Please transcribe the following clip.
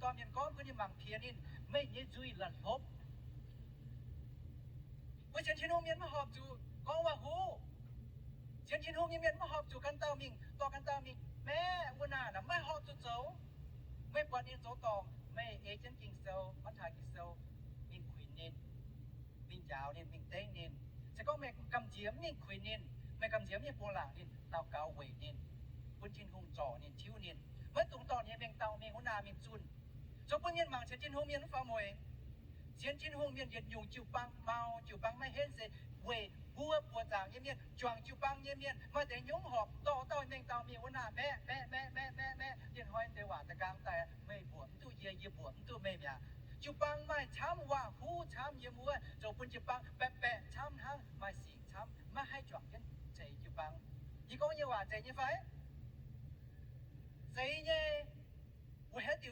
dorh mienh gorngv bun ninh mangc piex ninh, meih nyei nzuih la'hlopv. Mbuo sienx Tin-Hungh mienh maiv horpc zuqc gorngv waac-huv. Sienx Tin-Hungh nyei mienh maiv horpc zuqc ganh dauh mingh, dorh ganh dauh mingh maeqv wuov naaic, maiv horpc zuqc zoux. Meih buatc ninh zoux dorngc, meih ei jienv Ging-Sou, Matv^taai Ging-Sou, mingh kuinx ninh, mingh njaaux ninh, mingh dengv ninh. Se gorngv meih gamh nziex mv mingh kuinx ninh, meih gamh nziex mv mingh bungx laangc ninh, daux gaux weic ninh, bun Tin-Hungh zorc ninh, tiuv ninh, maiv dungx dorh ninh nyei mengh dauh mingh wuov naaic mingh zunh. Zoux bun mienh mangc sienx Tin-Hungh mienh mv faaux mueic. Sienx Tin-Hungh mienh yietc nyungc jiu-baang mau, jiu-baang maiv henv se weic mbuo buoqc zaangc nyei mienh, juangc jiu-baang nyei mienh maaih deix nyungc horpc dorh dauh mengh dauh mingh wuov naaic maeqv maeqv maeqv maeqv maeqv maeqv, dienh hnoi deix waac da'nqaang daaih, meih mbuoqc mv duqv yie, yie mbuoqc mv duqv meih mi'aqv. Jiu-baang maaih camv waac-huv camv yiem wuov, zoux bun jiu-baang baeqc baeqc camv hnangv, maaih sic camv, maiv haih juangc jienv zeix jiu-baang. Yie gorngv nyei waac zeiz nyei fai? Zeiz nyei. Weic haaix diuc?